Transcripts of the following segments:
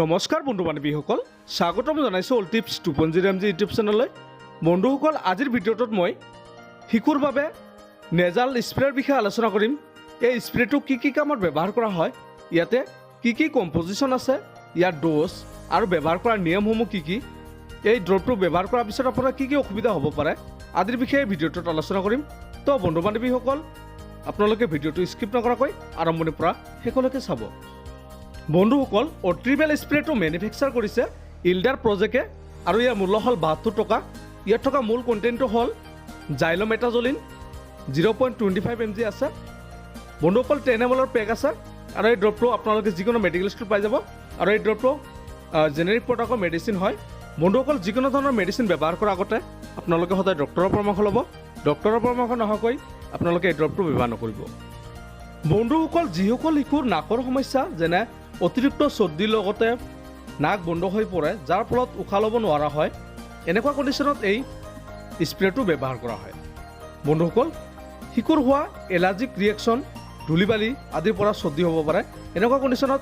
নমস্কাৰ বন্ধু বান্ধৱীসকল, স্বাগতম জনাইছোঁ all tips 2.0 MG YouTube চেনেললৈ। বন্ধুসকল, আজিৰ ভিডিঅ'টোত মই শিশুৰ বাবে নেজাল স্প্ৰেৰ বিষয়ে আলোচনা কৰিম। এই স্প্ৰেটো কি কি কামত ব্যৱহাৰ কৰা হয়, ইয়াতে কি কি কম্পজিশ্যন আছে, ইয়াৰ ড'জ আৰু ব্যৱহাৰ কৰাৰ নিয়মসমূহ কি কি, এই ড্ৰপটো ব্যৱহাৰ কৰাৰ পিছত আপোনাৰ কি কি অসুবিধা হ'ব পাৰে আদিৰ বিষয়ে এই ভিডিঅ'টোত আলোচনা কৰিম। তো বন্ধু বান্ধৱীসকল, আপোনালোকে ভিডিঅ'টো স্কিপ নকৰাকৈ আৰম্ভণিৰ পৰা শেষলৈকে চাব। বন্ধুসকল, অট্ৰিবেল স্প্ৰেটো মেনুফেকচাৰ কৰিছে ইল্ডাৰ প্ৰজেক্টে আৰু ইয়াৰ মূল্য হ'ল 72 টকা। ইয়াত থকা মূল কণ্টেণ্টটো হ'ল জাইল'মেটাজলিন, 0.25 mg আছে। বন্ধুসকল, 10 এম এলৰ পেক আছে আৰু এই ড্ৰপটো আপোনালোকে যিকোনো মেডিকেল ষ্ট'ৰ পাই যাব আৰু এই ড্ৰপটো জেনেৰিক প্ৰডাক্টৰ মেডিচিন হয়। বন্ধুসকল, যিকোনো ধৰণৰ মেডিচিন ব্যৱহাৰ কৰাৰ আগতে আপোনালোকে সদায় ডক্টৰৰ পৰামৰ্শ ল'ব। ডক্টৰৰ পৰামৰ্শ নোহোৱাকৈ আপোনালোকে এই ড্ৰপটো ব্যৱহাৰ নকৰিব। বন্ধুসকল, যিসকল শিশুৰ নাকৰ সমস্যা, যেনে অতিৰিক্ত চৰ্দিৰ লগতে নাক বন্ধ হৈ পৰে, যাৰ ফলত উশাহ ল'ব নোৱাৰা হয়, এনেকুৱা কণ্ডিশ্যনত এই স্প্ৰেটো ব্যৱহাৰ কৰা হয়। বন্ধুসকল, শিশুৰ হোৱা এলাৰ্জিক ৰিয়েকশ্যন, ধূলি বালি আদিৰ পৰা চৰ্দি হ'ব পাৰে। এনেকুৱা কণ্ডিশ্যনত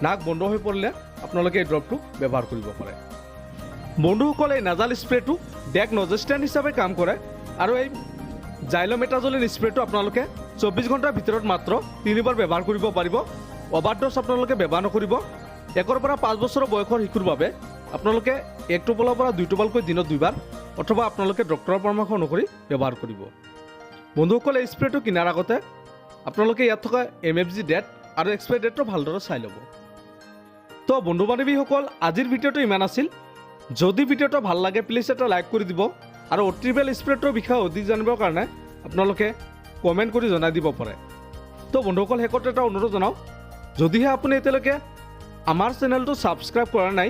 নাক বন্ধ হৈ পৰিলে আপোনালোকে এই ড্ৰপটো ব্যৱহাৰ কৰিব পাৰে। বন্ধুসকল, এই নাজাল স্প্ৰেটো ডেকনজেষ্টেণ্ট হিচাপে কাম কৰে আৰু এই জাইল'মেটাজলিন স্প্ৰেটো আপোনালোকে 24 ঘণ্টাৰ ভিতৰত মাত্ৰ তিনিবাৰ ব্যৱহাৰ কৰিব পাৰিব। অভাৰড'জ আপোনালোকে ব্যৱহাৰ নকৰিব। 1ৰ পৰা 5 বছৰৰ বয়সৰ শিশুৰ বাবে আপোনালোকে এক টোপলৰ পৰা দুই টোপালকৈ দিনত দুইবাৰ অথবা আপোনালোকে ডক্টৰৰ পৰামৰ্শ অনুসৰি ব্যৱহাৰ কৰিব। বন্ধুসকল, এই স্প্ৰেটো কিনাৰ আগতে আপোনালোকে ইয়াত থকা এমএফজি ডেট আৰু এক্সপায়াৰী ডেটটো ভালদৰে চাই ল'ব। তো বন্ধু বান্ধৱীসকল, আজিৰ ভিডিঅ'টো ইমান আছিল। যদি ভিডিঅ'টো ভাল লাগে, প্লিজ এটা লাইক কৰি দিব আৰু অট্ৰিবেল স্প্ৰেটোৰ বিষয়ে অধিক জানিবৰ কাৰণে আপোনালোকে কমেণ্ট কৰি জনাই দিব পাৰে। তো বন্ধুসকল, শেষত এটা অনুৰোধ জনাওঁ, যদিহে আপুনি এতিয়ালৈকে আমাৰ চেনেলটো ছাবস্ক্ৰাইব কৰা নাই,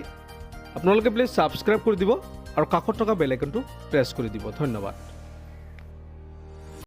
আপোনালোকে প্লিজ ছাবস্ক্ৰাইব কৰি দিব আৰু কাষত থকা বেল আইকনটো প্ৰেছ কৰি দিব। ধন্যবাদ।